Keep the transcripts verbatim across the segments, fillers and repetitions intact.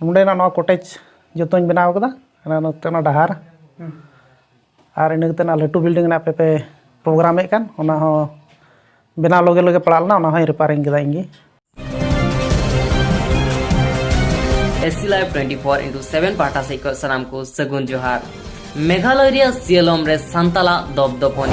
ᱱᱚᱰᱮᱱᱟᱜ ᱱᱚᱣᱟ ᱠᱚᱴᱮᱡᱽ ᱡᱚᱛᱚᱧ ᱵᱮᱱᱟᱣ ᱠᱟᱫᱟ᱾ ᱚᱱᱟ ᱱᱚᱛᱮ ᱚᱱᱟ ᱰᱟᱦᱟᱨ ᱟᱨ ᱤᱱᱟᱹ ᱠᱟᱛᱮ ᱚᱱᱟ ᱞᱟᱹᱴᱩ ᱵᱤᱞᱰᱤᱝ ᱨᱮᱱᱟᱜ ᱟᱯᱮ ᱯᱮ ᱯᱨᱳᱜᱨᱟᱢᱮᱫ ᱠᱟᱱ, ᱚᱱᱟ ᱦᱚᱸ ᱵᱮᱱᱟᱣ ᱞᱚᱜᱮ ᱞᱚᱜᱮ ᱯᱟᱲᱟᱣ ᱞᱮᱱᱟ, ᱚᱱᱟ ᱦᱚᱸᱧ ᱨᱤᱯᱮᱭᱟᱨᱤᱝ ᱠᱮᱫᱟ ᱤᱧ ᱜᱮ᱾ AC live twenty four into seven ᱯᱟᱦᱴᱟ ᱥᱮᱫ ᱠᱷᱚᱱ ᱥᱟᱱᱟᱢ ᱠᱚ ᱥᱟᱹᱜᱩᱱ ᱡᱚᱦᱟᱨ᱾ ᱢᱮᱜᱷᱟᱞᱚᱭ ᱨᱮᱭᱟᱜ ᱥᱤᱭᱟᱞᱚᱢ ᱨᱮ ᱥᱟᱱᱛᱟᱞᱟᱜ ᱫᱚᱯᱫᱚᱯᱚᱱ᱾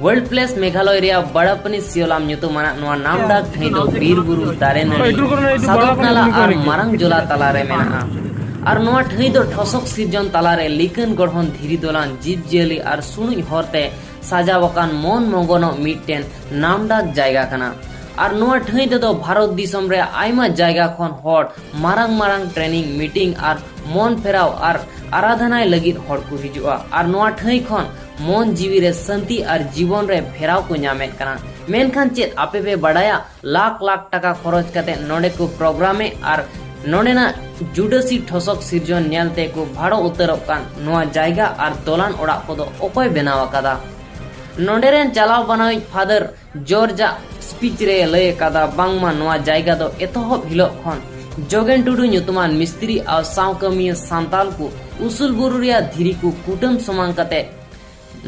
ᱳᱣᱟᱨᱞᱰ ᱯᱞᱮᱥ ᱢᱮᱜᱷᱟᱞᱚᱭ ᱨᱮᱭᱟᱜ ᱵᱟᱲᱟᱯᱟᱱᱤ ᱥᱤᱭᱳᱞᱟᱢ ᱧᱩᱛᱩᱢ ᱟᱱᱟᱜ ᱱᱚᱣᱟ ᱱᱟᱢᱰᱟᱠ ᱴᱷᱟᱹᱭ ᱫᱚ ᱵᱤᱨ ᱵᱩᱨᱩ, ᱫᱟᱨᱮ ᱱᱟᱹᱲᱤ, ᱥᱟᱫᱚᱢ ᱱᱟᱞᱟ ᱟᱨ ᱢᱟᱨᱟᱝ ᱡᱚᱞᱟ ᱛᱟᱞᱟᱨᱮ ᱢᱮᱱᱟᱜᱼᱟ᱾ ᱟᱨ ᱱᱚᱣᱟ ᱴᱷᱟᱹᱭ ᱫᱚ ᱴᱷᱚᱥᱚᱠ ᱥᱤᱨᱡᱚᱱ ᱛᱟᱞᱟᱨᱮ ᱞᱤᱠᱟᱹᱱ ᱜᱚᱲᱦᱚᱱ ᱫᱷᱤᱨᱤ ᱫᱚᱞᱟᱱ ᱡᱤᱵᱽ ᱡᱤᱭᱟᱹᱞᱤ ᱟᱨ ᱥᱩᱱᱩᱡ ᱦᱚᱨᱛᱮ ᱥᱟᱡᱟᱣ ᱟᱠᱟᱱ ᱢᱚᱱ ᱢᱚᱜᱚᱱᱚᱜ ᱢᱤᱫᱴᱮᱱ ᱱᱟᱢᱰᱟᱠ ᱡᱟᱭᱜᱟ ᱠᱟᱱᱟ᱾ ᱟᱨ ᱱᱚᱣᱟ ᱴᱷᱟᱹᱭ ᱛᱮᱫᱚ ᱵᱷᱟᱨᱚᱛ ᱫᱤᱥᱚᱢ ᱨᱮ ᱟᱭᱢᱟ ᱡᱟᱭᱜᱟ ᱠᱷᱚᱱ ᱦᱚᱲ ᱢᱟᱨᱟᱝ ᱢᱟᱨᱟᱝ ᱴᱨᱮᱱᱤᱝ, ᱢᱤᱴᱤᱝ ᱟᱨ ᱢᱚᱱ ᱯᱷᱮᱨᱟᱣ ᱟᱨ ᱟᱨᱟᱫᱷᱱᱟᱭ ᱞᱟᱹᱜᱤᱫ ᱦᱚᱲ ᱠᱚ ᱦᱤᱡᱩᱜᱼᱟ᱾ ᱟᱨ ᱱᱚᱣᱟ ᱴᱷᱟᱹᱭ ᱠᱷᱚᱱ ᱢᱚᱱ ᱡᱤᱣᱤ ᱨᱮ ᱥᱟᱹᱱᱛᱤ ᱟᱨ ᱡᱤᱵᱚᱱ ᱨᱮ ᱯᱷᱮᱨᱟᱣ ᱠᱚ ᱧᱟᱢᱮᱫ ᱠᱟᱱᱟ᱾ ᱢᱮᱱᱠᱷᱟᱱ ᱪᱮᱫ ᱟᱯᱮ ᱯᱮ ᱵᱟᱰᱟᱭᱟ, ᱞᱟᱠᱷ ᱞᱟᱠᱷ ᱴᱟᱠᱟ ᱠᱷᱚᱨᱚᱪ ᱠᱟᱛᱮ ᱱᱚᱰᱮ ᱠᱚ ᱯᱨᱳᱜᱨᱟᱢᱮᱫ ᱟᱨ ᱱᱚᱰᱮᱱᱟᱜ ᱡᱩᱰᱟᱹᱥᱤ ᱴᱷᱚᱥᱚᱠ ᱥᱤᱨᱡᱚᱱ ᱧᱮᱞ ᱛᱮ ᱠᱚ ᱵᱷᱟᱲᱚ ᱩᱛᱟᱹᱨᱚᱜ ᱠᱟᱱ ᱱᱚᱣᱟ ᱡᱟᱭᱜᱟ ᱟᱨ ᱫᱚᱞᱟᱱ ᱚᱲᱟᱜ ᱠᱚᱫᱚ ᱚᱠᱚᱭ ᱵᱮᱱᱟᱣ ᱟᱠᱟᱫᱟ? ᱱᱚᱰᱮ ᱨᱮᱱ ᱪᱟᱞᱟᱣ ᱵᱟᱱᱟᱣᱤᱡ ᱯᱷᱟᱫᱟᱨ ᱡᱚᱨᱡᱽ ᱟᱜ ᱥᱯᱤᱪ ᱨᱮ ᱞᱟᱹᱭ ᱟᱠᱟᱫᱟ ᱵᱟᱝᱢᱟ ᱱᱚᱣᱟ ᱡᱟᱭᱜᱟ ᱫᱚ ᱮᱛᱚᱦᱚᱵ ᱦᱤᱞᱳᱜ ᱠᱷᱚᱱ ᱡᱚᱜᱮᱱ ᱴᱩᱰᱩ ᱧᱩᱛᱩᱢᱟᱱ ᱢᱤᱥᱛᱨᱤ ᱟᱨ ᱥᱟᱶ ᱠᱟᱹᱢᱤᱭᱟᱹ ᱥᱟᱱᱛᱟᱞ ᱠᱚ ᱩᱥᱩᱞ ᱵᱩᱨᱩ ᱨᱮᱭᱟᱜ ᱫᱷᱤᱨᱤ ᱠᱚ ᱠᱩᱴᱟᱹᱢ ᱥᱚᱢᱟᱝ ᱠᱟᱛᱮ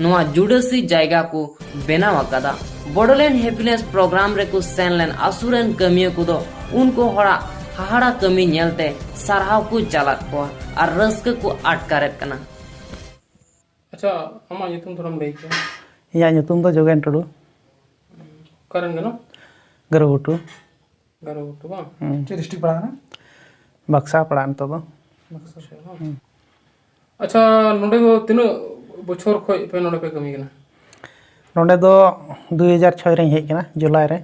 ᱱᱚᱣᱟ ᱡᱩᱰᱟᱹᱥᱤ ᱡᱟᱭᱜᱟ ᱠᱚ ᱵᱮᱱᱟᱣ ᱟᱠᱟᱫᱟ᱾ ᱵᱚᱰᱳᱞᱮᱱᱰ ᱦᱮᱯᱤᱱᱮᱥ ᱯᱨᱳᱜᱨᱟᱢ ᱨᱮᱠᱚ ᱥᱮᱱ ᱞᱮᱱ ᱟᱥᱩᱨᱮᱱ ᱠᱟᱹᱢᱤᱭᱟᱹ ᱠᱚᱫᱚ ᱩᱱᱠᱩ ᱦᱚᱲᱟᱜ ᱦᱟᱦᱟᱲᱟ ᱠᱟᱹᱢᱤ ᱧᱮᱞᱛᱮ ᱥᱟᱨᱦᱟᱣ ᱠᱚ ᱪᱟᱞᱟᱫ ᱠᱚᱣᱟ ᱟᱨ ᱨᱟᱹᱥᱠᱟᱹ ᱠᱚ ᱟᱴᱠᱟᱨᱮᱫ ᱠᱟᱱᱟ᱾ ᱟᱪᱪᱷᱟ, ᱟᱢᱟᱜ ᱧᱩᱛᱩᱢ ᱛᱷᱚᱲᱟᱢ ᱞᱟᱹᱭ ᱠᱮᱭᱟ? ᱤᱧᱟᱹᱜ ᱧᱩᱛᱩᱢ ᱫᱚ ᱡᱳᱜᱮᱱ ᱴᱩᱰᱩ᱾ ᱚᱠᱟ ᱨᱮᱱ ᱠᱟᱱᱟᱢ? ᱜᱟᱹᱨᱩ ᱜᱷᱩᱴᱩ᱾ ᱜᱟᱨᱚ ᱜᱷᱩᱴᱩ ᱵᱟᱝ? ᱦᱩᱸ᱾ ᱪᱮᱫ ᱰᱤᱥᱴᱨᱤᱠᱴ ᱯᱟᱲᱟᱜ ᱠᱟᱱᱟ? ᱵᱟᱠᱥᱟ ᱯᱟᱲᱟ ᱱᱤᱛᱚᱜ ᱫᱚ᱾ ᱵᱟᱠᱥᱟ ᱥᱮᱫ ᱵᱟᱝ? ᱟᱪᱪᱷᱟ, ᱱᱚᱰᱮ ᱫᱚ ᱛᱤᱱᱟᱹᱜ ᱵᱚᱪᱷᱚᱨ ᱠᱷᱚᱡ ᱯᱮ ᱱᱚᱰᱮ ᱯᱮ ᱠᱟᱹᱢᱤ ᱠᱟᱱᱟ? ᱱᱚᱰᱮ ᱫᱚ ᱫᱩ ᱦᱟᱡᱟᱨ ᱪᱷᱚᱭ ᱨᱮᱧ ᱦᱮᱡ ᱠᱟᱱᱟ, ᱡᱩᱞᱟᱭ ᱨᱮ᱾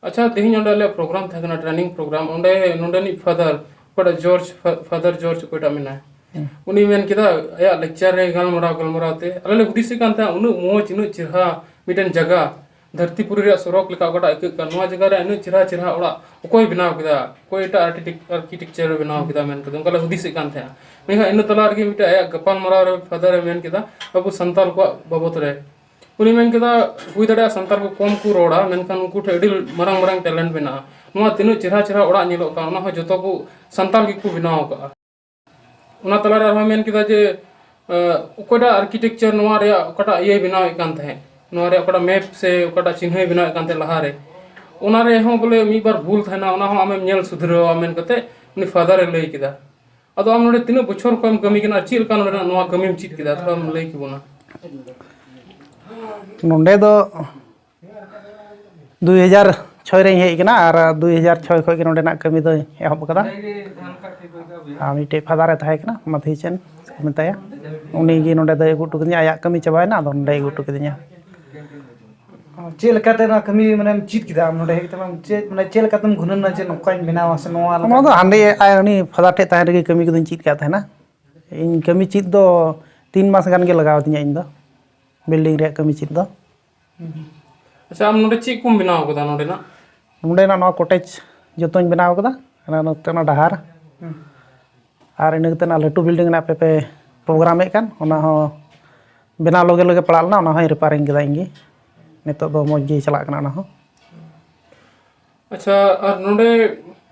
ᱟᱪᱪᱷᱟ, ᱛᱮᱦᱮᱧ ᱚᱸᱰᱮ ᱟᱞᱮᱭᱟᱜ ᱯᱨᱳᱜᱨᱟᱢ ᱛᱟᱦᱮᱸ ᱠᱟᱱᱟ, ᱴᱨᱮᱱᱤᱝ ᱯᱨᱳᱜᱨᱟᱢ᱾ ᱚᱸᱰᱮ ᱱᱚᱰᱮᱱᱤᱡ ᱯᱷᱟᱫᱟᱨ, ᱚᱠᱚᱭᱴᱟᱜ ᱡᱚᱨᱡᱽ, ᱯᱷᱟ-, ᱯᱷᱟᱫᱟᱨ ᱡᱚᱨᱡᱽ ᱚᱠᱚᱭᱴᱟᱜ ᱢᱮᱱᱟᱭᱟ, ᱦᱩᱸ᱾ ᱩᱱᱤ ᱢᱮᱱ ᱠᱮᱫᱟ, ᱟᱭᱟᱜ ᱞᱮᱠᱪᱟᱨ ᱨᱮ ᱜᱟᱞᱢᱟᱨᱟᱣ, ᱜᱟᱞᱢᱟᱨᱟᱣ ᱛᱮ ᱟᱞᱮ ᱞᱮ ᱦᱩᱫᱤᱥᱮᱫ ᱠᱟᱱ ᱛᱟᱦᱮᱸᱫ, ᱩᱱᱟᱹᱜ ᱢᱚᱡᱽ, ᱩᱱᱟᱹᱜ ᱪᱮᱦᱨᱟ ᱢᱤᱫᱴᱮᱱ ᱡᱟᱭᱜᱟ, ᱫᱷᱟᱹᱨᱛᱤ ᱯᱩᱨᱤ ᱨᱮᱭᱟᱜ ᱥᱚᱨᱚᱜᱽ ᱞᱮᱠᱟ ᱚᱠᱟᱴᱟᱜ ᱟᱹᱭᱠᱟᱹᱜ ᱠᱟᱱ, ᱱᱚᱣᱟ ᱡᱟᱭᱜᱟ ᱨᱮ ᱤᱱᱟᱹᱜ ᱪᱮᱦᱨᱟ, ᱪᱮᱦᱨᱟ ᱚᱲᱟᱜ ᱚᱠᱚᱭ ᱵᱮᱱᱟᱣ ᱠᱮᱫᱟ, ᱚᱠᱚᱭᱴᱟᱜ ᱟᱨᱠᱤᱴᱮᱠ-, ᱟᱨᱠᱤᱴᱮᱠᱪᱟᱨ ᱮ ᱵᱮᱱᱟᱣ ᱠᱮᱫᱟ ᱢᱮᱱ ᱠᱟᱛᱮ ᱚᱱᱠᱟ ᱞᱮ ᱦᱩᱫᱤᱥᱮᱫ ᱠᱟᱱ ᱛᱟᱦᱮᱸᱫ᱾ ᱢᱮᱱᱠᱷᱟᱱ ᱤᱱᱟᱹ ᱛᱟᱞᱟ ᱨᱮᱜᱮ ᱢᱤᱫᱴᱮᱱ ᱟᱭᱟᱜ ᱜᱟᱯᱟᱞ ᱢᱟᱨᱟᱣ ᱨᱮ ᱯᱷᱟᱫᱟᱨ ᱮ ᱢᱮᱱ ᱠᱮᱫᱟ, ᱟᱵᱚ ᱥᱟᱱᱛᱟᱞ ᱠᱚᱣᱟᱜ ᱵᱟᱵᱚᱛ ᱨᱮ᱾ ᱩᱱᱤ ᱢᱮᱱ ᱠᱮᱫᱟ, ᱦᱩᱭ ᱫᱟᱲᱮᱭᱟᱜᱼᱟ ᱥᱟᱱᱛᱟᱲ ᱠᱚ ᱠᱚᱢ ᱠᱚ ᱨᱚᱲᱟ, ᱢᱮᱱᱠᱷᱟᱱ ᱩᱱᱠᱩ ᱴᱷᱮᱱ ᱟᱹᱰᱤ ᱢᱟᱨᱟᱝ ᱢᱟᱨᱟᱝ ᱴᱮᱞᱮᱱᱴ ᱢᱮᱱᱟᱜᱼᱟ᱾ ᱱᱚᱣᱟ ᱛᱤᱱᱟᱹᱜ ᱪᱮᱦᱨᱟ ᱪᱮᱦᱨᱟ ᱚᱲᱟᱜ ᱧᱮᱞᱚᱜ ᱠᱟᱱᱟ, ᱚᱱᱟ ᱦᱚᱸ ᱡᱚᱛᱚ ᱠᱚ ᱥᱟᱱᱛᱟᱲ ᱜᱮᱠᱚ ᱵᱮᱱᱟᱣ ᱟᱠᱟᱫᱼᱟ᱾ ᱚᱱᱟ ᱛᱟᱞᱟᱨᱮ ᱟᱨᱦᱚᱸ ᱢᱮᱱ ᱠᱮᱫᱟ ᱡᱮ, ᱚᱠᱚᱭᱴᱟᱜ ᱟᱨᱠᱤᱴᱮᱠᱪᱟᱨ ᱱᱚᱣᱟ ᱨᱮᱭᱟᱜ ᱚᱠᱟᱴᱟᱜ ᱤᱭᱟᱹᱭ ᱵᱮᱱᱟᱣᱮᱫ ᱠᱟᱱ ᱛᱟᱦᱮᱸᱫ, ᱱᱚᱣᱟ ᱨᱮᱭᱟᱜ ᱚᱠᱟᱴᱟᱜ ᱢᱮᱯ ᱥᱮ ᱚᱠᱟᱴᱟᱜ ᱪᱤᱱᱦᱟᱹᱭ ᱵᱮᱱᱟᱣᱮᱫ ᱠᱟᱱ ᱛᱟᱦᱮᱸᱫ ᱞᱟᱦᱟᱨᱮ, ᱚᱱᱟ ᱨᱮᱦᱚᱸ ᱵᱚᱞᱮ ᱢᱤᱫ ᱵᱟᱨ ᱵᱷᱩᱞ ᱛᱟᱦᱮᱱᱟ, ᱚᱱᱟ ᱦᱚᱸ ᱟᱢᱮᱢ ᱧᱮᱞ ᱥᱩᱫᱷᱨᱟᱹᱣᱟ ᱢᱮᱱ ᱠᱟᱛᱮ ᱩᱱᱤ ᱯᱷᱟᱫᱟᱨᱮ ᱞᱟᱹᱭ ᱠᱮᱫᱟ᱾ ᱟᱫᱚ ᱟᱢ ᱱᱚᱰᱮ ᱛᱤᱱᱟᱹᱜ ᱵᱚᱪᱷᱚᱨ ᱠᱷᱚᱱ ᱮᱢ ᱠᱟᱹᱢᱤ ᱠᱟᱱᱟ ᱟᱨ ᱪᱮᱫ ᱞᱮᱠᱟ ᱱᱚᱰᱮᱱᱟᱜ ᱱᱚᱣᱟ ᱠᱟᱹᱢᱤᱢ ᱪᱮᱫ ᱠᱮᱫᱟ, ᱛᱷᱚᱲᱟᱢ ᱞᱟᱹᱭ ᱠᱮᱵᱚᱱᱟ? ᱱᱚᱰᱮ ᱫᱚ ᱫᱩ ᱦᱟᱡᱟᱨ ᱪᱷᱚᱭ ᱨᱮᱧ ᱦᱮᱡ ᱠᱟᱱᱟ ᱟᱨ ᱫᱩ ᱦᱟᱡᱟᱨ ᱪᱷᱚᱭ ᱠᱷᱚᱱ ᱜᱮ ᱱᱚᱰᱮᱱᱟᱜ ᱠᱟᱹᱢᱤ ᱫᱚᱧ ᱮᱦᱚᱵ ᱠᱟᱫᱟ᱾ ᱟᱨ ᱢᱤᱫᱴᱮᱡ ᱯᱷᱟᱫᱟᱨᱮ ᱛᱟᱦᱮᱸ ᱠᱟᱱᱟ, ᱢᱟᱹᱫᱷᱤ ᱪᱮᱱ ᱠᱚ ᱢᱮᱛᱟᱭᱟ, ᱩᱱᱤ ᱜᱮ ᱱᱚᱰᱮ ᱫᱚᱭ ᱟᱹᱜᱩ ᱦᱚᱴᱚ ᱠᱟᱫᱤᱧᱟ, ᱟᱭᱟᱜ ᱠᱟᱹᱢᱤ ᱪᱟᱵᱟᱭᱮᱱᱟ, ᱟᱫᱚ ᱱᱚᱰᱮᱭ ᱟᱹᱜᱩ ᱦᱚᱴᱚ ᱠᱟᱫᱤᱧᱟ᱾ ᱪᱮᱫ ᱞᱮᱠᱟᱛᱮ ᱱᱚᱣᱟ ᱠᱟᱹᱢᱤ ᱢᱟᱱᱮᱢ ᱪᱮᱫ ᱠᱮᱫᱟ ᱟᱢ ᱱᱚᱰᱮ ᱦᱮᱡ ᱠᱟᱛᱮ? ᱪᱮᱫ, ᱢᱟᱱᱮ ᱪᱮᱫ ᱞᱮᱠᱟᱛᱮᱢ ᱜᱩᱱᱟᱹᱱᱟ ᱡᱮ ᱱᱚᱝᱠᱟᱧ ᱵᱮᱱᱟᱣᱟ ᱥᱮ ᱱᱚᱣᱟ ᱞᱮᱠᱟ? ᱱᱚᱣᱟ ᱫᱚ ᱦᱟᱸᱰᱮ ᱟᱭ, ᱩᱱᱤ ᱯᱷᱟᱫᱟᱨ ᱴᱷᱮᱡ ᱛᱟᱦᱮᱱ ᱨᱮᱜᱮ ᱠᱟᱹᱢᱤ ᱠᱚᱫᱚᱧ ᱪᱮᱫ ᱠᱟᱜ ᱛᱟᱦᱮᱱᱟ᱾ ᱤᱧ ᱠᱟᱹᱢᱤ ᱪᱮᱫ ᱫᱚ ᱛᱤᱱ ᱢᱟᱥ ᱜᱟᱱ ᱜᱮ ᱞᱟᱜᱟᱣ ᱫᱤᱧᱟ ᱤᱧ ᱫᱚ, ᱵᱤᱞᱰᱤᱝ ᱨᱮᱭᱟᱜ ᱠᱟᱹᱢᱤ ᱪᱮᱫ ᱫᱚ᱾ ᱟᱪᱪᱷᱟ, ᱟᱢ ᱱᱚᱰᱮ ᱪᱮᱫ ᱠᱚᱢ ᱵᱮᱱᱟᱣ ᱠᱟᱫᱟ ᱱᱚᱰᱮᱱᱟᱜ? ᱱᱚᱰᱮᱱᱟᱜ ᱱᱚᱣᱟ ᱠᱚᱴᱮᱡᱽ ᱡᱚᱛᱚᱧ ᱵᱮᱱᱟᱣ ᱠᱟᱫᱟ, ᱚᱱᱟ ᱱᱚᱛᱮ ᱚᱱᱟ ᱰᱟᱦᱟᱨ᱾ ᱦᱩᱸ᱾ ᱟᱨ ᱤᱱᱟᱹ ᱠᱟᱛᱮ ᱚᱱᱟ ᱞᱟᱹᱴᱩ ᱵᱤᱞᱰᱤᱝ ᱨᱮᱱᱟᱜ ᱟᱯᱮ ᱯᱮ ᱯᱨᱳᱜᱨᱟᱢᱮᱫ ᱠᱟᱱ, ᱚᱱᱟ ᱦᱚᱸ ᱵᱮᱱᱟᱣ ᱞᱚᱜᱮ ᱞᱚᱜᱮ ᱯᱟᱲᱟᱜ ᱞᱮᱱᱟ, ᱚᱱᱟ ᱦᱚᱸᱧ ᱨᱤᱯᱮᱭᱟᱨᱤᱝ ᱠᱮᱫᱟ ᱤᱧ ᱜᱮ᱾ ᱱᱤᱛᱚᱜ ᱫᱚ ᱢᱚᱡᱽ ᱜᱮ ᱪᱟᱞᱟᱜ ᱠᱟᱱᱟ ᱚᱱᱟ ᱦᱚᱸ᱾ ᱟᱪᱪᱷᱟ, ᱟᱨ ᱱᱚᱰᱮ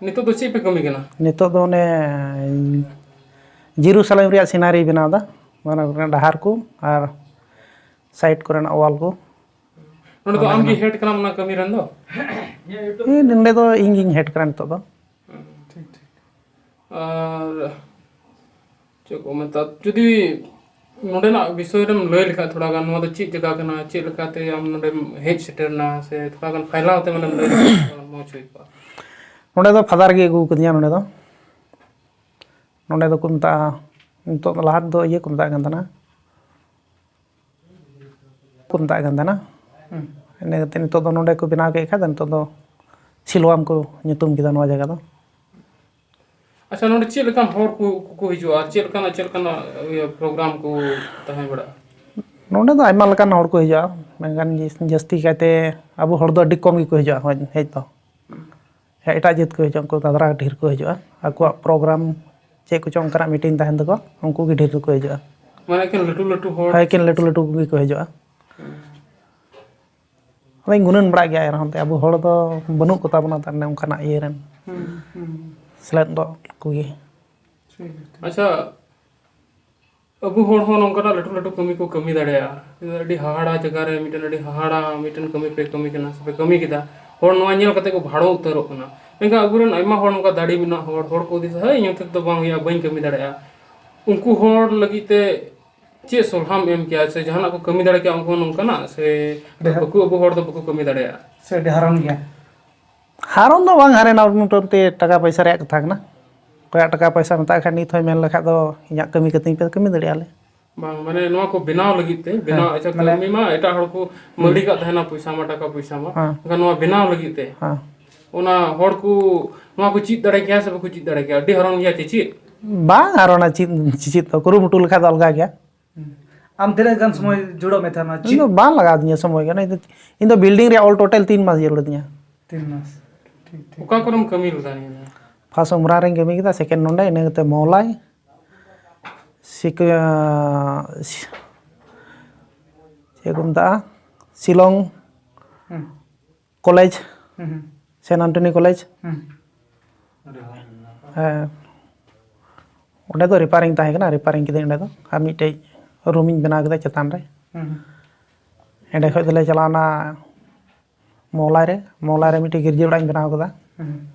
ᱱᱤᱛᱚᱜ ᱫᱚ ᱪᱮᱫ ᱯᱮ ᱠᱟᱹᱢᱤ ᱠᱟᱱᱟ? ᱱᱤᱛᱚᱜ ᱫᱚ ᱚᱱᱮ ᱡᱮᱨᱩᱥᱟᱞᱮᱢ ᱨᱮᱭᱟᱜ ᱥᱤᱱᱟᱨᱤ ᱵᱮᱱᱟᱣ ᱮᱫᱟ, ᱢᱟᱱᱮ ᱰᱟᱦᱟᱨ ᱠᱚ ᱟᱨ ᱥᱟᱭᱤᱰ ᱠᱚᱨᱮᱱᱟᱜ ᱣᱟᱞ ᱠᱚ᱾ ᱱᱚᱰᱮ ᱫᱚ ᱟᱢ ᱜᱮ ᱦᱮᱰ ᱠᱟᱱᱟᱢ ᱚᱱᱟ ᱠᱟᱹᱢᱤ ᱨᱮᱱ ᱫᱚ? ᱦᱮᱸ, ᱱᱚᱰᱮ ᱫᱚ ᱤᱧ ᱜᱤᱧ ᱦᱮᱰ ᱠᱟᱱᱟ ᱱᱤᱛᱚᱜ ᱫᱚ᱾ ᱴᱷᱤᱠ, ᱴᱷᱤᱠ᱾ ᱟᱨ ᱪᱮᱫ ᱠᱚ ᱢᱮᱛᱟᱜ, ᱡᱩᱫᱤ ᱱᱚᱰᱮᱱᱟᱜ ᱵᱤᱥᱚᱭ ᱨᱮᱢ ᱞᱟᱹᱭ ᱞᱮᱠᱷᱟᱡ ᱛᱷᱚᱲᱟ ᱜᱟᱱ, ᱱᱚᱣᱟ ᱫᱚ ᱪᱮᱫ ᱡᱟᱭᱜᱟ ᱠᱟᱱᱟ, ᱪᱮᱫ ᱞᱮᱠᱟᱛᱮ ᱟᱢ ᱱᱚᱰᱮᱢ ᱦᱮᱡ ᱥᱮᱴᱮᱨ ᱮᱱᱟ, ᱥᱮ ᱛᱷᱚᱲᱟ ᱜᱟᱱ ᱯᱷᱟᱭᱞᱟᱣ ᱛᱮ ᱢᱟᱱᱮᱢ ᱞᱟᱹᱭ ᱞᱮᱠᱷᱟᱡ ᱢᱚᱡᱽ ᱦᱩᱭ ᱠᱚᱜᱼᱟ᱾ ᱱᱚᱰᱮ ᱫᱚ ᱯᱷᱟᱫᱟᱨ ᱜᱮ ᱟᱹᱜᱩ ᱠᱟᱫᱤᱧᱟ ᱱᱚᱰᱮ ᱫᱚ᱾ ᱱᱚᱰᱮ ᱫᱚᱠᱚ ᱢᱮᱛᱟᱜᱼᱟ, ᱱᱤᱛᱚᱜ ᱫᱚ, ᱞᱟᱦᱟ ᱛᱮᱫᱚ ᱤᱭᱟᱹ ᱠᱚ ᱢᱮᱛᱟᱜ ᱠᱟᱱ ᱛᱟᱦᱮᱱᱟ, ᱠᱚ ᱢᱮᱛᱟᱜ ᱠᱟᱱ ᱛᱟᱦᱮᱱᱟ᱾ ᱤᱱᱟᱹ ᱠᱟᱛᱮ ᱱᱤᱛᱚᱜ ᱫᱚ ᱱᱚᱰᱮ ᱠᱚ ᱵᱮᱱᱟᱣ ᱠᱮᱫ ᱠᱷᱟᱱ ᱫᱚ ᱱᱤᱛᱚᱜ ᱫᱚ ᱥᱤᱞᱣᱟᱢ ᱠᱚ ᱧᱩᱛᱩᱢ ᱠᱮᱫᱟ ᱱᱚᱣᱟ ᱡᱟᱭᱜᱟ ᱫᱚ᱾ ᱟᱪᱪᱷᱟ, ᱱᱚᱰᱮ ᱪᱮᱫ ᱞᱮᱠᱟᱱ ᱦᱚᱲ ᱠᱚ ᱠᱚ ᱦᱤᱡᱩᱜᱼᱟ ᱟᱨ ᱪᱮᱫ ᱞᱮᱠᱟᱱᱟᱜ ᱪᱮᱫ ᱞᱮᱠᱟᱱᱟᱜ ᱤᱭᱟᱹ ᱯᱨᱳᱜᱨᱟᱢ ᱠᱚ ᱛᱟᱦᱮᱸ ᱵᱟᱲᱟᱜᱼᱟ? ᱱᱚᱰᱮ ᱫᱚ ᱟᱭᱢᱟ ᱞᱮᱠᱟᱱ ᱦᱚᱲ ᱠᱚ ᱦᱤᱡᱩᱜᱼᱟ, ᱢᱮᱱᱠᱷᱟᱱ ᱡᱟᱹᱥ- ᱡᱟᱹᱥᱛᱤ ᱠᱟᱭᱛᱮ ᱟᱵᱚ ᱦᱚᱲ ᱫᱚ ᱟᱹᱰᱤ ᱠᱚᱢ ᱜᱮᱠᱚ ᱦᱤᱡᱩᱜᱼᱟ ᱦᱚᱡ- ᱦᱮᱡ ᱫᱚ᱾ ᱦᱮᱸ, ᱮᱴᱟᱜ ᱡᱟᱹᱛ ᱠᱚ ᱦᱤᱡᱩᱜᱼᱟ, ᱩᱱᱠᱩ ᱫᱟᱫᱽᱨᱟ ᱰᱷᱮᱨ ᱠᱚ ᱦᱤᱡᱩᱜᱼᱟ᱾ ᱟᱠᱚᱣᱟᱜ ᱯᱨᱳᱜᱨᱟᱢ ᱪᱮᱫ ᱠᱚᱪᱚᱝ ᱚᱱᱠᱟᱱᱟᱜ ᱢᱤᱴᱤᱝ ᱛᱟᱦᱮᱱ ᱛᱟᱠᱚᱣᱟ, ᱩᱱᱠᱩ ᱜᱮ ᱰᱷᱮᱨ ᱫᱚᱠᱚ ᱦᱤᱡᱩᱜᱼᱟ᱾ ᱢᱟᱱᱮ ᱮᱠᱮᱱ ᱞᱟᱹᱴᱩ ᱞᱟᱹᱴᱩ ᱦᱚᱲ? ᱦᱳᱭ, ᱮᱠᱮᱱ ᱞᱟᱹᱴᱩ ᱞᱟᱹᱴᱩ ᱠᱚᱜᱮ ᱠᱚ ᱦᱤᱡᱩᱜᱼᱟ᱾ ᱟᱫᱚᱧ ᱜᱩᱱᱟᱹᱱ ᱵᱟᱲᱟᱜ ᱜᱮᱭᱟ, ᱮᱱᱨᱮᱦᱚᱸ ᱟᱵᱚ ᱦᱚᱲ ᱫᱚ ᱵᱟᱹᱱᱩᱜ ᱠᱚᱛᱟ ᱵᱚᱱᱟ ᱛᱟᱨ ᱢᱟᱱᱮ ᱚᱱᱠᱟᱱᱟᱜ ᱤᱭᱟᱹ ᱨᱮᱱ ᱦᱩᱸ, ᱦᱩᱸ, ᱥᱮᱞᱮᱫ ᱫᱚ ᱠᱚᱜᱮ᱾ ᱴᱷᱤᱠ ᱜᱮᱭᱟ, ᱴᱷᱤᱠ᱾ ᱟᱪᱪᱷᱟ, ᱟᱵᱚ ᱦᱚᱲ ᱦᱚᱸ ᱱᱚᱝᱠᱟᱱᱟᱜ ᱞᱟᱹᱴᱩ ᱞᱟᱹᱴᱩ ᱠᱟᱹᱢᱤ ᱠᱚ ᱠᱟᱹᱢᱤ ᱫᱟᱲᱮᱭᱟᱜᱼᱟ᱾ ᱟᱹᱰᱤ ᱦᱟᱦᱟᱲᱟ ᱡᱟᱭᱜᱟ ᱨᱮ ᱢᱤᱫᱴᱮᱱ ᱟᱹᱰᱤ ᱦᱟᱦᱟᱲᱟ ᱢᱤᱫᱴᱮᱱ ᱠᱟᱹᱢᱤ ᱯᱮ ᱠᱟᱹᱢᱤ ᱠᱟᱱᱟ ᱥᱮ ᱯᱮ ᱠᱟᱹᱢᱤ ᱠᱮᱫᱟ, ᱦᱚᱲ ᱱᱚᱣᱟ ᱧᱮᱞ ᱠᱟᱛᱮ ᱠᱚ ᱵᱷᱟᱲᱚ ᱩᱛᱟᱹᱨᱚᱜ ᱠᱟᱱᱟ᱾ ᱢᱮᱱᱠᱷᱟᱱ ᱟᱵᱚᱨᱮᱱ ᱟᱭᱢᱟ ᱦᱚᱲ ᱱᱚᱝᱠᱟ ᱫᱟᱲᱮ ᱢᱮᱱᱟᱜ ᱦᱚᱲ, ᱦᱚᱲ ᱠᱚ ᱦᱩᱫᱤᱥᱟ, "ᱦᱮᱭ, ᱤᱧ ᱦᱚᱛᱮ ᱛᱮᱫᱚ ᱵᱟᱝ ᱦᱩᱭᱩᱜᱼᱟ, ᱵᱟᱹᱧ ᱠᱟᱹᱢᱤ ᱫᱟᱲᱮᱭᱟᱜᱼᱟ᱾" ᱩᱱᱠᱩ ᱦᱚᱲ ᱞᱟᱹᱜᱤᱫ ᱛᱮ ᱪᱮᱫ ᱥᱚᱞᱦᱟᱢ ᱮᱢ ᱠᱮᱭᱟ ᱥᱮ ᱡᱟᱦᱟᱱᱟᱜ ᱠᱚ ᱠᱟᱹᱢᱤ ᱫᱟᱲᱮ ᱠᱮᱭᱟ ᱩᱱᱠᱩ ᱦᱚᱸ ᱱᱚᱝᱠᱟᱱᱟᱜ ᱥᱮ ᱰᱷᱮᱨ᱾ ᱵᱟᱠᱚ ᱟᱵᱚ ᱦᱚᱲ ᱫᱚ ᱵᱟᱠᱚ ᱠᱟᱹᱢᱤ ᱫᱟᱲᱮᱭᱟᱜᱼᱟ? ᱥᱮ ᱟᱹᱰᱤ ᱦᱟᱨᱚᱱ ᱜᱮᱭᱟ? ᱦᱟᱨᱚᱱ ᱫᱚ ᱵᱟᱝ ᱦᱟᱨᱚᱱᱟ, ᱢᱚᱴᱟᱢᱩᱴᱤ ᱴᱟᱠᱟ ᱯᱚᱭᱥᱟ ᱨᱮᱭᱟᱜ ᱠᱟᱛᱷᱟ ᱠᱟᱱᱟ᱾ ᱚᱠᱚᱭᱟᱜ ᱴᱟᱠᱟ ᱯᱚᱭᱥᱟ ᱢᱮᱛᱟᱜ ᱠᱷᱟᱱ ᱱᱤᱛ ᱦᱚᱸᱭ ᱢᱮᱱ ᱞᱮᱠᱷᱟᱡ ᱫᱚ ᱤᱧᱟᱹᱜ ᱠᱟᱹᱢᱤ ᱠᱟᱹᱛᱤᱧ ᱯᱮ, ᱠᱟᱹᱢᱤ ᱫᱟᱲᱮᱭᱟᱜᱼᱟ ᱞᱮ᱾ ᱵᱟᱝ, ᱢᱟᱱᱮ ᱱᱚᱣᱟ ᱠᱚ ᱵᱮᱱᱟᱣ ᱞᱟᱹᱜᱤᱫ ᱛᱮ, ᱵᱮᱱᱟᱣ, ᱟᱪᱪᱷᱟ, ᱢᱟᱱᱮ ᱠᱟᱹᱢᱤ ᱢᱟ ᱮᱴᱟᱜ ᱦᱚᱲ ᱠᱚ ᱢᱟᱹᱞᱤᱠᱟᱜ ᱛᱟᱦᱮᱱᱟ ᱯᱚᱭᱥᱟ ᱢᱟ, ᱴᱟᱠᱟ ᱯᱚᱭᱥᱟ ᱢᱟ, ᱦᱮᱸ᱾ ᱮᱱᱠᱷᱟᱱ ᱱᱚᱣᱟ ᱵᱮᱱᱟᱣ ᱞᱟᱹᱜᱤᱫ ᱛᱮ ᱦᱮᱸ᱾ ᱚᱱᱟ ᱦᱚᱲ ᱠᱚ ᱱᱚᱣᱟ ᱠᱚ ᱪᱮᱫ ᱫᱟᱲᱮ ᱠᱮᱭᱟ ᱥᱮ ᱵᱟᱠᱚ ᱪᱮᱫ ᱫᱟᱲᱮ ᱠᱮᱭᱟ? ᱟᱹᱰᱤ ᱦᱟᱨᱚᱱ ᱜᱮᱭᱟ ᱪᱮ ᱪᱮᱫ? ᱵᱟᱝ ᱦᱟᱨᱚᱱᱟ, ᱪᱮᱫ ᱪᱮᱫ ᱫᱚ ᱠᱩᱨᱩᱢᱩᱴᱩ ᱞᱮᱠᱷᱟᱡ ᱫᱚ ᱟᱞᱜᱟ ᱜᱮᱭᱟ᱾ ᱦᱩᱸ᱾ ᱟᱢ ᱛᱤᱱᱟᱹᱜ ᱜᱟᱱ ᱥᱚᱢᱚᱭ ᱡᱩᱲᱟᱹᱣ ᱢᱮ ᱛᱟᱦᱮᱱᱟ ᱤᱧ ᱫᱚ ᱵᱟᱝ ᱞᱟᱜᱟᱣ ᱫᱤᱧᱟ ᱥᱚᱢᱚᱭ ᱜᱮ, ᱤᱧ ᱫᱚ, ᱤᱧ ᱫᱚ ᱵᱤᱞᱰᱤᱝ ᱨᱮᱭᱟᱜ ᱚᱞ ᱴᱳᱴᱟᱞ ᱛᱤᱱ ᱢᱟᱥ ᱡᱟᱹᱨᱩᱲ ᱫᱤᱧᱟ᱾ ᱛᱤᱱ ᱢᱟᱥ? ᱴᱷᱤᱠ, ᱴᱷᱤᱠ᱾ ᱚᱠᱟ ᱠᱚᱨᱮᱢ ᱠᱟᱹᱢᱤ ᱞᱮᱫᱟ ᱱᱤᱭᱟᱹ ᱫᱚ? ᱯᱷᱟᱥᱴ ᱩᱢᱨᱟ ᱨᱮᱧ ᱠᱟᱹᱢᱤ ᱠᱮᱫᱟ, ᱥᱮᱠᱮᱱᱰ ᱱᱚᱰᱮ, ᱤᱱᱟᱹ ᱠᱟᱛᱮ ᱢᱚᱣᱞᱟᱭ, ᱥᱤᱠ-, ᱪᱮᱫ ᱠᱚ ᱢᱮᱛᱟᱜᱼᱟ, ᱥᱤᱞᱚᱝ ᱦᱩᱸ, ᱠᱚᱞᱮᱡᱽ, ᱦᱩᱸ, ᱦᱩᱸ᱾ ᱥᱮᱱ ᱟᱱᱴᱚᱱᱤ ᱠᱚᱞᱮᱡᱽ᱾ ᱦᱩᱸ᱾ ᱦᱮᱸ, ᱚᱸᱰᱮ ᱫᱚ ᱨᱤᱯᱮᱭᱟᱨᱤᱝ ᱛᱟᱦᱮᱸ ᱠᱟᱱᱟ, ᱨᱤᱯᱮᱭᱟᱨᱤᱝ ᱠᱤᱫᱟᱹᱧ ᱚᱸᱰᱮ ᱫᱚ, ᱟᱨ ᱢᱤᱫᱴᱮᱡ ᱨᱩᱢᱤᱧ ᱵᱮᱱᱟᱣ ᱠᱮᱫᱟ ᱪᱮᱛᱟᱱ ᱨᱮ᱾ ᱦᱩᱸ᱾ ᱚᱸᱰᱮ ᱠᱷᱚᱡ ᱫᱚᱞᱮ ᱪᱟᱞᱟᱣᱱᱟ ᱢᱚᱣᱞᱟᱭ ᱨᱮ, ᱢᱚᱣᱞᱟᱭ ᱨᱮ ᱢᱤᱫᱴᱮᱡ ᱜᱤᱨᱡᱟᱹ ᱚᱲᱟᱜ ᱤᱧ ᱵᱮᱱᱟᱣ ᱠᱮᱫᱟ᱾ ᱦᱩᱸ᱾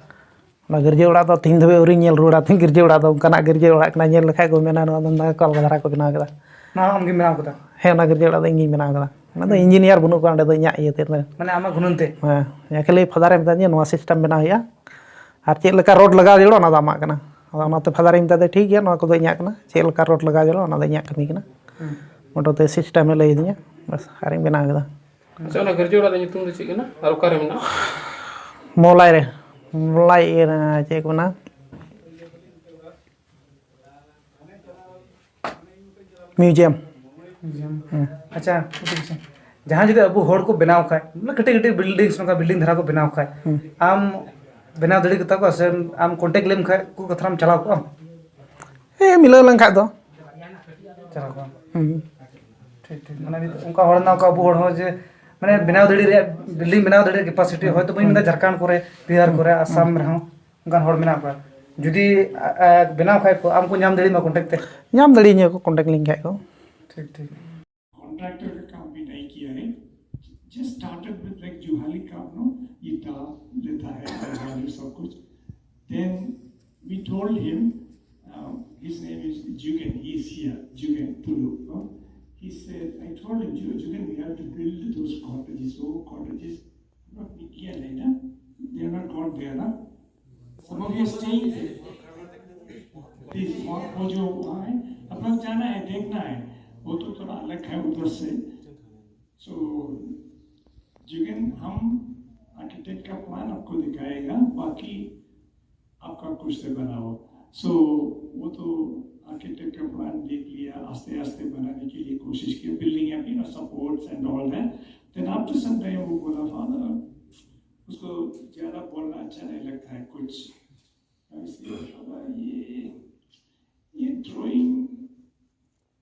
ᱚᱱᱟ ᱜᱤᱨᱡᱟᱹ ᱚᱲᱟᱜ ᱫᱚ ᱛᱮᱦᱮᱧ ᱫᱷᱟᱹᱵᱤᱡ ᱟᱹᱣᱨᱤᱧ ᱧᱮᱞ ᱨᱩᱣᱟᱹᱲᱟ, ᱛᱮᱦᱮᱧ ᱜᱤᱨᱡᱟᱹ ᱚᱲᱟᱜ ᱫᱚ ᱚᱱᱠᱟᱱᱟᱜ ᱜᱤᱨᱡᱟᱹ ᱚᱲᱟᱜ ᱠᱟᱱᱟ, ᱧᱮᱞ ᱞᱮᱠᱷᱟᱡ ᱠᱚ ᱢᱮᱱᱟ ᱱᱚᱣᱟ ᱫᱚ ᱚᱠᱟ ᱞᱮᱠᱟ ᱫᱷᱟᱨᱟ ᱠᱚ ᱵᱮᱱᱟᱣ ᱠᱮᱫᱟ᱾ ᱱᱚᱣᱟ ᱟᱢ ᱜᱮᱢ ᱵᱮᱱᱟᱣ ᱠᱮᱫᱟ? ᱦᱮᱸ, ᱚᱱᱟ ᱜᱤᱨᱡᱟᱹ ᱚᱲᱟᱜ ᱫᱚ ᱤᱧ ᱜᱤᱧ ᱵᱮᱱᱟᱣ ᱠᱮᱫᱟ᱾ ᱚᱱᱟ ᱫᱚ ᱤᱧᱡᱤᱱᱤᱭᱟᱨ ᱵᱟᱹᱱᱩᱜ ᱠᱚᱣᱟ ᱚᱸᱰᱮ ᱫᱚ, ᱤᱧᱟᱹᱜ ᱤᱭᱟᱹ ᱛᱮ᱾ ᱢᱟᱱᱮ ᱟᱢᱟᱜ ᱜᱩᱱᱟᱹᱱ ᱛᱮ? ᱦᱮᱸ, ᱠᱷᱟᱹᱞᱤ ᱯᱷᱟᱫᱟᱨᱮ ᱢᱮᱛᱟᱫᱤᱧᱟ ᱱᱚᱣᱟ ᱥᱤᱥᱴᱮᱢ ᱵᱮᱱᱟᱣ ᱦᱩᱭᱩᱜᱼᱟ, ᱟᱨ ᱪᱮᱫ ᱞᱮᱠᱟ ᱨᱳᱰ ᱞᱟᱜᱟᱣ ᱡᱟᱹᱨᱩᱲᱟ ᱚᱱᱟ ᱫᱚ ᱟᱢᱟᱜ ᱠᱟᱱᱟ᱾ ᱟᱫᱚ ᱚᱱᱟᱛᱮ ᱯᱷᱟᱫᱟᱨᱤᱧ ᱢᱮᱛᱟᱫᱮ, "ᱴᱷᱤᱠ ᱜᱮᱭᱟ, ᱱᱚᱣᱟ ᱠᱚᱫᱚ ᱤᱧᱟᱹᱜ ᱠᱟᱱᱟ, ᱪᱮᱫ ᱞᱮᱠᱟ ᱨᱳᱰ ᱞᱟᱜᱟᱣ ᱡᱟᱹᱨᱩᱲᱟ ᱚᱱᱟ ᱫᱚ ᱤᱧᱟᱹᱜ ᱠᱟᱹᱢᱤ ᱠᱟᱱᱟ᱾" ᱦᱩᱸ᱾ ᱢᱚᱴᱟᱢᱩᱴᱤ ᱥᱤᱥᱴᱮᱢᱮ ᱞᱟᱹᱭ ᱟᱹᱫᱤᱧᱟ᱾ ᱵᱟᱥ, ᱟᱨᱤᱧ ᱵᱮᱱᱟᱣ ᱠᱮᱫᱟ᱾ ᱟᱪᱪᱷᱟ, ᱚᱱᱟ ᱜᱤᱨᱡᱟᱹ ᱚᱲᱟᱜ ᱨᱮᱱᱟᱜ ᱧᱩᱛᱩᱢ ᱫᱚ ᱪᱮᱫ ᱠᱟᱱᱟ ᱟᱨ ᱚᱠᱟᱨᱮ ᱢᱮᱱᱟᱜᱼᱟ? ᱢᱚᱞᱟᱭ ᱨᱮ, ᱢᱚᱞᱟᱭ ᱤᱭᱟᱹ ᱨᱮ, ᱪᱮᱫ ᱠᱚ ᱢᱮᱱᱟ, ᱢᱤᱭᱩᱡᱤᱭᱟᱢ᱾ ᱦᱩᱸ᱾ ᱟᱪᱪᱷᱟ, ᱢᱤᱫᱴᱮᱱ ᱠᱤᱪᱷᱩ, ᱡᱟᱦᱟᱸ ᱡᱩᱫᱤ ᱟᱵᱚ ᱦᱚᱲ ᱠᱚ ᱵᱮᱱᱟᱣ ᱠᱷᱟᱡ, ᱢᱟᱱᱮ ᱠᱟᱹᱴᱤᱡ ᱠᱟᱹᱴᱤᱡ ᱵᱤᱞᱰᱤᱝᱥ, ᱱᱚᱝᱠᱟ ᱵᱤᱞᱰᱤᱝ ᱫᱷᱟᱨᱟ ᱠᱚ ᱵᱮᱱᱟᱣ ᱠᱷᱟᱡ, ᱦᱩᱸ᱾ ᱟᱢ ᱵᱮᱱᱟᱣ ᱫᱟᱲᱮ ᱠᱚᱛᱟ ᱠᱚᱣᱟ ᱥᱮ ᱟᱢ ᱠᱚᱱᱴᱮᱠᱴ ᱞᱮᱢ ᱠᱷᱟᱡ ᱠᱚ ᱠᱟᱛᱷᱟᱢ ᱪᱟᱞᱟᱣ ᱠᱚᱜᱼᱟᱢ? ᱦᱮᱸ, ᱢᱤᱞᱟᱹᱣ ᱞᱮᱱᱠᱷᱟᱡ ᱫᱚ᱾ ᱪᱟᱞᱟᱣ ᱠᱚᱜᱼᱟᱢ᱾ ᱦᱩᱸ᱾ ᱴᱷᱤᱠ, ᱴᱷᱤᱠ᱾ ᱢᱟᱱᱮ ᱱᱤᱛᱚᱜ ᱚᱱᱠᱟ ᱦᱚᱲ ᱢᱮᱱᱟᱜ ᱠᱚᱣᱟ, ᱟᱵᱚ ᱦᱚᱲ ᱦᱚᱸ ᱡᱮ, ᱢᱟᱱᱮ ᱵᱮᱱᱟᱣ ᱫᱟᱲᱮ ᱨᱮᱭᱟᱜ, ᱵᱤᱞᱰᱤᱝ ᱵᱮᱱᱟᱣ ᱫᱟᱲᱮ ᱨᱮᱭᱟᱜ ᱠᱮᱯᱟᱥᱤᱴᱤ ᱦᱩᱸ᱾ ᱦᱚᱭᱛᱳ ᱵᱟᱹᱧ ᱢᱮᱱᱫᱟ ᱦᱩᱸ᱾ ᱡᱷᱟᱲᱠᱷᱚᱸᱰ ᱠᱚᱨᱮ, ᱵᱤᱦᱟᱨ ᱦᱩᱸ᱾ ᱠᱚᱨᱮ, ᱟᱥᱟᱢ ᱦᱩᱸ᱾ ᱨᱮᱦᱚᱸ ᱚᱱᱠᱟᱱ ᱦᱚᱲ ᱢᱮᱱᱟᱜ ᱠᱚᱣᱟ᱾ ᱡᱩᱫᱤ, ᱟ, ᱟ, ᱵᱮᱱᱟᱣ ᱠᱷᱟᱡ ᱠᱚ, ᱟᱢ ᱠᱚ ᱧᱟᱢ ᱫᱟᱲᱮᱭᱟᱢᱟ ᱠᱚᱱᱴᱮᱠᱴ ᱛᱮ? ᱧᱟᱢ ᱫᱟᱲᱮᱭᱟᱹᱧᱟᱹ ᱠᱚ, ᱠᱚᱱᱴᱮᱠᱴ ᱞᱤᱧ ᱠᱷᱟᱡ ᱠᱚ᱾ ᱴᱷᱤᱠ, ᱴᱷᱤᱠ᱾ कॉन्ट्रैक्टर का काम भी नहीं किया है, जस्ट स्टार्टेड विद लाइक जुहाली काम, नो, ईटा, लेता है, दरवाजे, सब कुछ। Then we told him, uh, his name is Jugen, he is here, Jugen Tulu, no? He said, I told him, "Ju-, Jugen, we have to build those cottages, old cottages." Not Nikia Lena, they are not called there, na? Some of you are staying there. Please, वहाँ, वो जो वहाँ है, अपना जाना है, देखना है। वो तो थोड़ा अलग है उधर से। So, जुगेन, हम आर्किटेक्ट का प्लान आपको दिखाएगा, बाकी आपका खुद से बनाओ। So, वो तो आर्किटेक्ट का प्लान देख लिया, आस्ते आस्ते बनाने के लिए कोशिश किया, बिल्डिंग या, you know, supports and all that. Then after some time वो बोला, "फादर, उसको ज़्यादा बोलना अच्छा नहीं लगता है कुछ।" इसलिए बोला, "ये, ये ड्राइंग,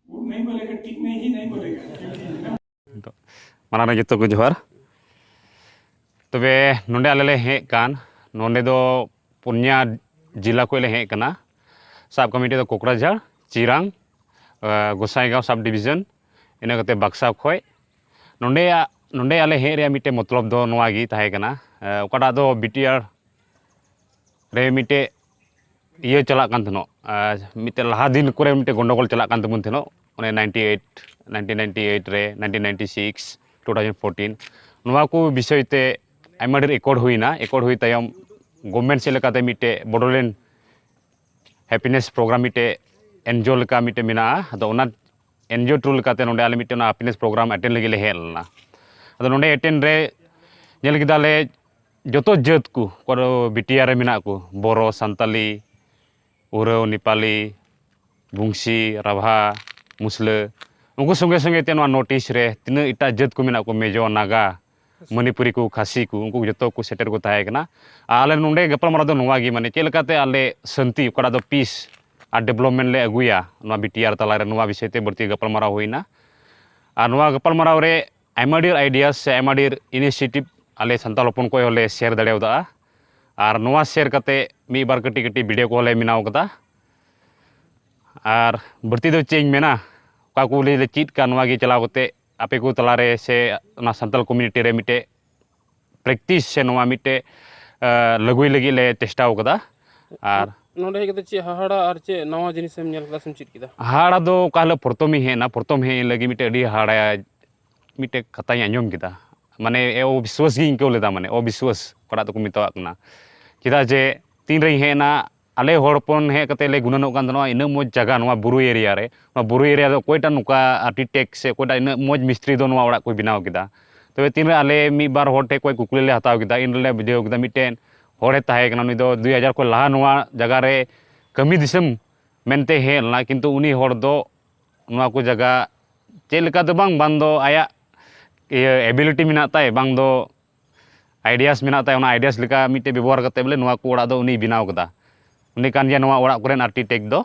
वो नहीं बोलेगा, ठीक नहीं ही नहीं बोलेगा, क्योंकि ना।" ᱢᱟᱲᱟᱝ ᱨᱮ ᱡᱚᱛᱚ ᱠᱚ ᱡᱚᱦᱟᱨ᱾ ᱛᱚᱵᱮ ᱱᱚᱰᱮ ᱟᱞᱮ ᱞᱮ ᱦᱮᱡ ᱠᱟᱱ, ᱱᱚᱰᱮ ᱫᱚ ᱯᱩᱱᱭᱟ ᱡᱮᱞᱟ ᱠᱷᱚᱱ ᱞᱮ ᱦᱮᱡ ᱠᱟᱱᱟ᱾ ᱥᱟᱵ ᱠᱟᱜ ᱢᱮ, ᱢᱤᱫᱴᱮᱡ ᱫᱚ ᱠᱳᱠᱨᱟᱡᱷᱟᱲ, ᱪᱤᱨᱟᱝ, ᱟᱸ, ᱜᱚᱸᱥᱟᱭᱜᱟᱸᱣ ᱥᱟᱵ ᱰᱤᱵᱷᱤᱡᱚᱱ, ᱤᱱᱟᱹ ᱠᱟᱛᱮ ᱵᱟᱠᱥᱟ ᱠᱷᱚᱡ᱾ ᱱᱚᱰᱮᱭᱟᱜ, ᱱᱚᱰᱮ ᱟᱞᱮ ᱦᱮᱡ ᱨᱮᱭᱟᱜ ᱢᱤᱫᱴᱮᱡ ᱢᱚᱛᱞᱚᱵ ᱫᱚ ᱱᱚᱣᱟ ᱜᱮ ᱛᱟᱦᱮᱸ ᱠᱟᱱᱟ, ᱟᱸ, ᱚᱠᱟᱴᱟᱜ ᱫᱚ ᱵᱤ ᱴᱤ ᱟᱨ ᱨᱮ ᱢᱤᱫᱴᱮᱡ ᱤᱭᱟᱹ ᱪᱟᱞᱟᱜ ᱠᱟᱱ ᱛᱟᱦᱮᱱᱚᱜ, ᱟᱨ ᱢᱤᱫᱴᱮᱡ ᱞᱟᱦᱟ ᱫᱤᱱ ᱠᱚᱨᱮ ᱢᱤᱫᱴᱮᱡ ᱜᱚᱱᱰᱚᱜᱳᱞ ᱪᱟᱞᱟᱜ ᱠᱟᱱ ᱛᱟᱵᱚᱱ ᱛᱟᱦᱮᱱᱚᱜ, one ninety eight, nineteen ninety eight ᱨᱮ, nineteen ninety six, two thousand fourteen, ᱱᱚᱣᱟ ᱠᱚ ᱵᱤᱥᱚᱭ ᱛᱮ ᱟᱭᱢᱟ ᱰᱷᱮᱨ ᱮᱠᱚᱨᱰ ᱦᱩᱭᱱᱟ᱾ ᱮᱠᱚᱨᱰ ᱦᱩᱭ ᱛᱟᱭᱚᱢ ᱜᱚᱵᱷᱢᱮᱱᱴ ᱥᱮᱫ ᱞᱮᱠᱟᱛᱮ ᱢᱤᱫᱴᱮᱡ ᱵᱚᱰᱳᱞᱮᱱᱰ ᱦᱮᱯᱤᱱᱮᱥ ᱯᱨᱳᱜᱨᱟᱢ ᱢᱤᱫᱴᱮᱡ ᱮᱱᱡᱤᱭᱳ ᱞᱮᱠᱟ ᱢᱤᱫᱴᱮᱡ ᱢᱮᱱᱟᱜᱼᱟ᱾ ᱟᱫᱚ ᱚᱱᱟ ᱮᱱ ᱡᱤ ᱳ ᱛᱷᱨᱩ ᱞᱮᱠᱟᱛᱮ ᱱᱚᱰᱮ ᱟᱞᱮ ᱢᱤᱫᱴᱮᱱ ᱚᱱᱟ ᱦᱮᱯᱤᱱᱮᱥ ᱯᱨᱳᱜᱨᱟᱢ ᱮᱴᱮᱱᱰ ᱞᱟᱹᱜᱤᱫ ᱞᱮ ᱦᱮᱡ ᱞᱮᱱᱟ᱾ ᱟᱫᱚ ᱱᱚᱰᱮ ᱮᱴᱮᱱᱰ ᱨᱮ ᱧᱮᱞ ᱠᱮᱫᱟᱞᱮ ᱡᱚᱛᱚ ᱡᱟᱹᱛ ᱠᱚ, ᱚᱠᱚᱭ ᱫᱚ ᱵᱤ ᱴᱤ ᱟᱨ ᱨᱮ ᱢᱮᱱᱟᱜ ᱠᱚ, ᱵᱳᱨᱳ, ᱥᱟᱱᱛᱟᱞᱤ, ᱳᱨᱟᱣ, ᱱᱮᱯᱟᱞᱤ, ᱵᱩᱝᱥᱤ, ᱨᱟᱵᱷᱟ, ᱢᱩᱥᱞᱟᱹ, ᱩᱱᱠᱩ ᱥᱚᱸᱜᱮ ᱥᱚᱸᱜᱮ ᱛᱮ ᱱᱚᱣᱟ ᱱᱚᱨᱛᱷ ᱤᱥᱴ ᱨᱮ ᱛᱤᱱᱟᱹᱜ ᱮᱴᱟᱜ ᱡᱟᱹᱛ ᱠᱚ ᱢᱮᱱᱟᱜ ᱠᱚ, ᱢᱮᱡᱳ, ᱱᱟᱜᱟ, ᱢᱚᱱᱤᱯᱩᱨᱤ ᱠᱚ, ᱠᱷᱟᱥᱤ ᱠᱚ, ᱩᱱᱠᱩ ᱡᱚᱛᱚ ᱠᱚ ᱥᱮᱴᱮᱨ ᱠᱚ ᱛᱟᱦᱮᱸ ᱠᱟᱱᱟ᱾ ᱟᱨ ᱟᱞᱮ ᱱᱚᱰᱮ ᱜᱟᱯᱟᱞᱢᱟᱨᱟᱣ ᱫᱚ ᱱᱚᱣᱟ ᱜᱮ, ᱢᱟᱱᱮ ᱪᱮᱫ ᱞᱮᱠᱟᱛᱮ ᱟᱞᱮ ᱥᱟᱱᱛᱤ, ᱚᱠᱟᱴᱟᱜ ᱫᱚ ᱯᱤᱥ ᱟᱨ ᱰᱮᱵᱷᱞᱚᱯᱢᱮᱱᱴ ᱞᱮ ᱟᱹᱜᱩᱭᱟ ᱱᱚᱣᱟ ᱵᱤ ᱴᱤ ᱟᱨ ᱛᱟᱞᱟᱨᱮ, ᱱᱚᱣᱟ ᱵᱤᱥᱚᱭ ᱛᱮ ᱵᱟᱹᱲᱛᱤ ᱜᱟᱯᱟᱞᱢᱟᱨᱟᱣ ᱦᱩᱭᱱᱟ᱾ ᱟᱨ ᱱᱚᱣᱟ ᱜᱟᱯᱟᱞᱢᱟᱨᱟᱣ ᱨᱮ ᱟᱭᱢᱟ ᱰᱷᱮᱨ ᱟᱭᱰᱤᱭᱟ ᱥᱮ ᱟᱭᱢᱟ ᱰᱷᱮᱨ ᱤᱱᱤᱥᱤᱭᱮᱴᱤᱵᱷ ᱟᱞᱮ ᱥᱟᱱᱛᱟᱲ ᱦᱚᱯᱚᱱ ᱠᱚ ᱦᱚᱸᱞᱮ ᱥᱮᱭᱟᱨ ᱫᱟᱲᱮᱭᱟᱫᱟ᱾ ᱟᱨ ᱱᱚᱣᱟ ᱥᱮᱭᱟᱨ ᱠᱟᱛᱮ ᱢᱤᱫ ᱵᱟᱨ ᱠᱟᱹᱴᱤᱡ ᱠᱟᱹᱴᱤᱡ ᱵᱷᱤᱰᱤᱭᱳ ᱠᱚᱦᱚᱸ ᱞᱮ ᱵᱮᱱᱟᱣ ᱠᱟᱫᱟ᱾ ᱟᱨ ᱵᱟᱹᱲᱛᱤ ᱫᱚ ᱪᱮᱫ ᱤᱧ ᱢᱮᱱᱟ, ᱚᱠᱟ ᱠᱚ ᱞᱮ ᱪᱮᱫ ᱠᱟᱜ, ᱱᱚᱣᱟ ᱜᱮ ᱪᱟᱞᱟᱣ ᱠᱟᱛᱮ ᱟᱯᱮ ᱠᱚ ᱛᱟᱞᱟᱨᱮ ᱥᱮ ᱚᱱᱟ ᱥᱟᱱᱛᱟᱲ ᱠᱚᱢᱤᱭᱩᱱᱤᱴᱤ ᱨᱮ ᱢᱤᱫᱴᱮᱡ ᱯᱨᱮᱠᱴᱤᱥ ᱥᱮ ᱱᱚᱣᱟ ᱢᱤᱫᱴᱮᱡ, ᱟᱸ, ᱞᱟᱹᱜᱩᱭ ᱞᱟᱹᱜᱤᱫ ᱞᱮ ᱪᱮᱥᱴᱟᱣ ᱠᱟᱫᱟ᱾ ᱟᱨ ᱱᱚᱰᱮ ᱦᱮᱡ ᱠᱟᱛᱮ ᱪᱮᱫ ᱦᱟᱦᱟᱲᱟ ᱟᱨ ᱪᱮᱫ ᱱᱟᱣᱟ ᱡᱤᱱᱤᱥ ᱮᱢ ᱧᱮᱞ ᱠᱮᱫᱟ ᱥᱮᱢ ᱪᱮᱫ ᱠᱮᱫᱟ? ᱦᱟᱦᱟᱲᱟ ᱫᱚ ᱚᱠᱟ ᱦᱤᱞᱳᱜ ᱯᱨᱚᱛᱷᱚᱢᱤᱧ ᱦᱮᱡ ᱮᱱᱟ, ᱯᱨᱚᱛᱷᱚᱢ ᱦᱮᱡ ᱞᱟᱹᱜᱤᱫ ᱢᱤᱫᱴᱮᱡ ᱟᱹᱰᱤ ᱦᱟᱦᱟᱲᱟ, ᱢᱤᱫᱴᱮᱡ ᱠᱟᱛᱷᱟᱧ ᱟᱸᱡᱚᱢ ᱠᱮᱫᱟ, ᱢᱟᱱᱮ ᱚᱵᱤᱥᱣᱟᱥ ᱜᱤᱧ ᱟᱹᱭᱠᱟᱹᱣ ᱞᱮᱫᱟ, ᱢᱟᱱᱮ ᱚᱵᱤᱥᱣᱟᱥ ᱚᱠᱟᱴᱟᱜ ᱫᱚᱠᱚ ᱢᱮᱛᱟᱣᱟᱜ ᱠᱟᱱᱟ᱾ ᱪᱮᱫᱟᱜ ᱡᱮ ᱛᱤᱱ ᱨᱮᱧ ᱦᱮᱡ ᱮᱱᱟ, ᱟᱞᱮ ᱦᱚᱲ ᱦᱚᱯᱚᱱ ᱦᱮᱡ ᱠᱟᱛᱮ ᱞᱮ ᱜᱩᱱᱟᱹᱱᱚᱜ ᱠᱟᱱ ᱛᱟᱦᱮᱱᱟ, ᱤᱱᱟᱹᱜ ᱢᱚᱡᱽ ᱡᱟᱭᱜᱟ ᱱᱚᱣᱟ ᱵᱩᱨᱩ ᱮᱨᱤᱭᱟ ᱨᱮ, ᱱᱚᱣᱟ ᱵᱩᱨᱩ ᱮᱨᱤᱭᱟ ᱫᱚ ᱚᱠᱚᱭᱴᱟᱜ ᱱᱚᱝᱠᱟ ᱟᱨᱠᱤᱴᱮᱠᱴ ᱥᱮ ᱚᱠᱚᱭᱴᱟᱜ ᱤᱱᱟᱹᱜ ᱢᱚᱡᱽ ᱢᱤᱥᱛᱨᱤ ᱫᱚ ᱱᱚᱣᱟ ᱚᱲᱟᱜ ᱠᱚᱭ ᱵᱮᱱᱟᱣ ᱠᱮᱫᱟ᱾ ᱛᱚᱵᱮ ᱛᱤᱱᱨᱮ ᱟᱞᱮ ᱢᱤᱫ ᱵᱟᱨ ᱦᱚᱲ ᱴᱷᱮᱱ ᱠᱷᱚᱱ ᱠᱩᱠᱞᱤ ᱞᱮ ᱦᱟᱛᱟᱣ ᱠᱮᱫᱟ, ᱤᱱ ᱨᱮᱞᱮ ᱵᱩᱡᱷᱟᱹᱣ ᱠᱮᱫᱟ ᱢᱤᱫᱴᱮᱱ ᱦᱚᱲᱮ ᱛᱟᱦᱮᱸ ᱠᱟᱱᱟ, ᱩᱱᱤ ᱫᱚ ᱫᱩᱭ ᱦᱟᱡᱟᱨ ᱠᱷᱚᱱ ᱞᱟᱦᱟ ᱱᱚᱣᱟ ᱡᱟᱭᱜᱟ ᱨᱮ ᱠᱟᱹᱢᱤ ᱫᱤᱥᱚᱢ ᱢᱮᱱᱛᱮ ᱦᱮᱡ ᱞᱮᱱᱟ, ᱠᱤᱱᱛᱩ ᱩᱱᱤ ᱦᱚᱲ ᱫᱚ ᱱᱚᱣᱟ ᱠᱚ ᱡᱟᱭᱜᱟ ᱪᱮᱫ ᱞᱮᱠᱟ ᱫᱚ ᱵᱟᱝ, ᱵᱟᱝ ᱫᱚ ᱟᱭᱟᱜ ᱤᱭᱟᱹ ᱮᱵᱤᱞᱤᱴᱤ ᱢᱮᱱᱟᱜ ᱛᱟᱭ, ᱵᱟᱝ ᱫᱚ ᱟᱭᱰᱤᱭᱟᱥ ᱢᱮᱱᱟᱜ ᱛᱟᱭ, ᱚᱱᱟ ᱟᱭᱰᱤᱭᱟᱥ ᱞᱮᱠᱟ ᱢᱤᱫᱴᱮᱡ ᱵᱮᱵᱚᱦᱟᱨ ᱠᱟᱛᱮ ᱵᱚᱞᱮ ᱱᱚᱣᱟ ᱠᱚ ᱚᱲᱟᱜ ᱫᱚ ᱩᱱᱤᱭ ᱵᱮᱱᱟᱣ ᱠᱟᱫᱟ᱾ ᱩᱱᱤ ᱠᱟᱱ ᱜᱮᱭᱟ ᱱᱚᱣᱟ ᱚᱲᱟᱜ ᱠᱚᱨᱮᱱ ᱟᱨᱠᱤᱴᱮᱠᱴ ᱫᱚ᱾